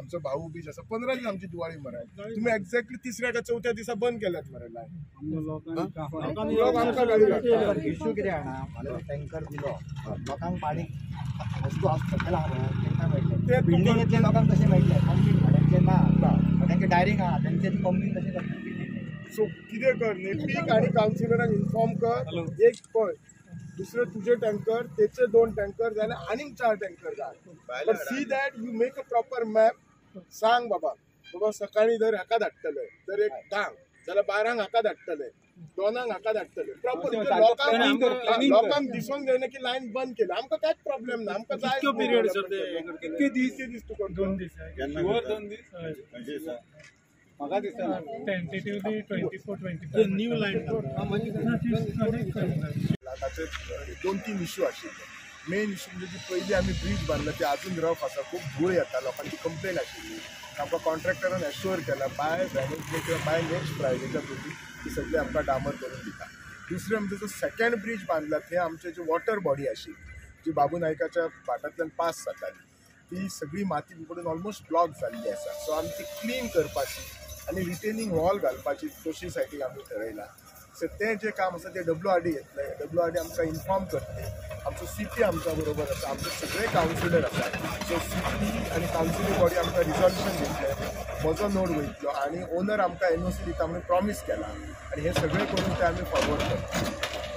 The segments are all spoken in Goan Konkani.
आमचो भाऊ बीच आसा 15 दीस आमची दिवाळी मरे. तुमी एक्झॅक्टली तिसऱ्या का चवथ्या दिसा बंद केल्यात मरे लायन. लोक आमकां गाडी काडटा. इश्यू कितें जाणा, फाल्यां टँकर दिलो लोकांक पाणी वस्तू आसता तांकां मेळटलें, बिल्डिंगेंतल्या लोकांक कशें मेळटलें? पंपींग भाड्यांचें ना, तांचे डायरेक्ट आहा तेंचे पंपींग कशें करता? सो कितें कर न्ही, पीक आनी कावन्सिलरांक इन्फॉर्म कर. एक पळय, दुसरे तुजे टँकर, तेचे 2 टँकर जाल्यार आनीक 4 टँकर जाय. But see that you make a proper map. सांग बाबा बाबा सकाळी जर हाका धाडटले, जर एक 10 जाल्यार 12 हाका धाडटले, 2 हाका धाडटले. प्रॉपर लोकांक दिसूंक जायना की लायन बंद केली. आमकां कांयच प्रॉब्लेम ना. आमकां जाय कितके दीस दीस तुका 2 दीस 2 दीस म्हाका दिसता टेंटेटिवली 24 25 न्यू लायन. ताचे 2-3 इश्यू आशिल्ले. मेन इश्यू म्हणजे जी पयली आमी ब्रीज बांदला ती अजून रफ आसा, खूब धूळ येता, लोकांची कंप्लेन आशिल्ली. आमकां कॉन्ट्रॅक्टरान एश्योर केला बाय वेनसडे किंवा बाय नेक्स्ट फ्रायडेच्या पयलीं ती सगळी आमकां डांबर करून दिता. दुसरें म्हणजे जो सेकंड ब्रीज बांदला थंय आमचे जी वॉटर बॉडी आशिल्ली जी बाबू नायकाच्या भाटांतल्यान पास जाताली ती सगळी माती पडून ऑलमोस्ट ब्लॉक जाल्ली आसा. सो आमी ती क्लीन करपाची आनी रिटेनिंग वॉल घालपाची तशी सायडीक आमी ठरयला. सो तें जें काम आसा तें WRD घेतलें. WRD आमकां इन्फॉर्म करतले. आमचो CP आमच्या बरोबर आसा, आमचे सगळे कावन्सिलर आसा. सो CP आनी कावन्सिलींग बॉडी आमकां रिजॉल्युशन दितले, म्हजो नोट वयतलो आनी ओनर आमकां NOC दिता म्हणून प्रॉमीस केला आनी हें सगळें करून तें आमी फॉरवर्ड करता.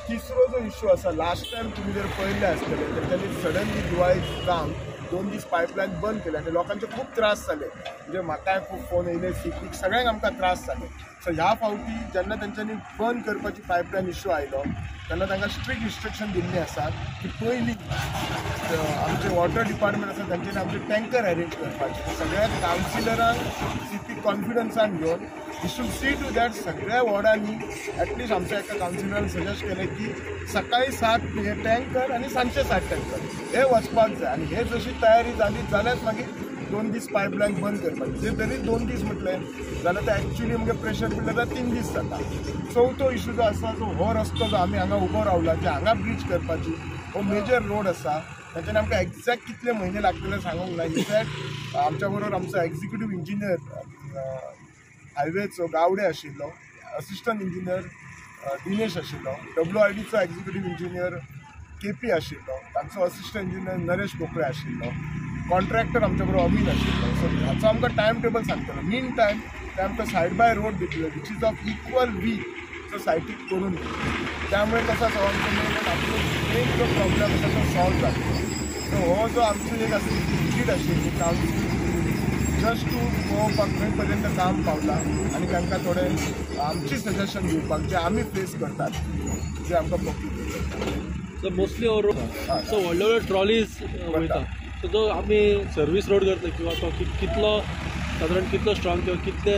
तिसरो जो इश्यू आसा, लास्ट टायम तुमी जर पळयल्लें आसतलें तर तांणी सडनली दिवाळी जावन 2 दीस पायपलायन बंद केली आनी लोकांचे खूब त्रास जाले. म्हणजे म्हाकाय खूब फोन येयले, सीपीक सगळ्यांक आमकां त्रास जाले. सो ह्या फावटी जेन्ना तेंच्यांनी बंद करपाची पायपलायन इश्यू आयलो तेन्ना तांकां स्ट्रिक्ट इन्स्ट्रक्शन दिल्लीं आसा की पयलीं आमचे वॉटर डिपार्टमेंट आसा तांच्यांनी आमचे टँकर अरेंज करपाचे. सगळ्या कावन्सिलरांक सीपी कॉन्फिडन्सान घेवन you should see to that सगळ्या वॉर्डांनी एटलिस्ट आमच्या एका कावन्सिलरान सजेस्ट केलें की सकाळी 7 हे टँकर आनी सांजचे 7 टँकर हे वचपाक जाय. आनी हे जशी तयारी जाली जाल्यार मागीर 2 दीस पायपलायन बंद करपाची. जे तरी 2 दीस म्हटलें जाल्यार ते एक्चुअली मागीर प्रेशर पडलें जाल्यार 3 दीस जाता. चवथो इशू जो आसा जो हो रस्तो जो आमी हांगा उबो रावला, जे हांगा ब्रीज करपाची, हो मेजर रोड आसा. ताच्यान आमकां एक्झॅक्ट कितले म्हयने लागतले सांगूंक ना. इनफॅक्ट आमच्या बरोबर आमचो एक्झिक्युटीव इंजिनियर हायवेचो गावडे आशिल्लो, असिस्टंट इंजिनियर दिनेश आशिल्लो, WRDचो एक्झिक्युटीव इंजिनियर KP आशिल्लो, तांचो असिस्टंट इंजिनियर नरेश गोखले आशिल्लो, कॉन्ट्रॅक्टर आमच्या बरोबर अमीन आशिल्लो. सो हाचो आमकां टायम टेबल सांगतलो. मीन टायम ते आमकां सायड बाय रोड दितले which is of equal width जो सायटीक करून दितले. त्यामुळे कसो आसा आमचो मेन आमचो मेन जो प्रॉब्लेम आसा तो सॉल्व जातलो. सो हो जो आमची एक आसली विजीट आशिल्ली कावन्सील जस्ट टू पळोवपाक खंय पर्यंत काम पावलां आनी तांकां थोडे आमची सजेशन दिवपाक जे आमी फेस करतात जे आमकां पब्लीक. सो मोस्टली हो रोड सो व्हडले व्हडले ट्रॉलीज वयता. सो जो आमी सर्वीस रोड करता किंवा तो कितलो सादारण कितलो स्ट्रॉंग किंवा कितले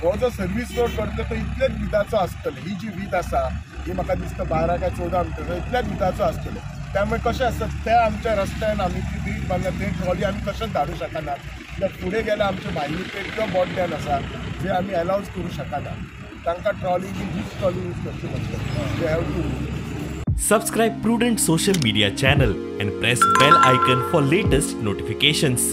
हो जो सर्वीस रोड करता तो इतलेच विदाचो आसतलो. ही जी वीत आसा ही म्हाका दिसता 12 काय 14 मिटर इतल्याच विदाचो आसतलो. त्यामुळे कशें आसता त्या आमच्या रस्त्यान आमी ती ब्रीज बांदला ते ट्रॉली आमी कशेंच धाडूं शकना. कित्याक फुडें गेल्यार आमचे भायली पेट किंवा बोड्ड्यान आसा जे आमी एलावज करूं शकना. तांकां ट्रॉली हीच ट्रॉली यूज करची पडटली. They have to. Subscribe Prudent Social Media channel and press bell icon for latest notifications.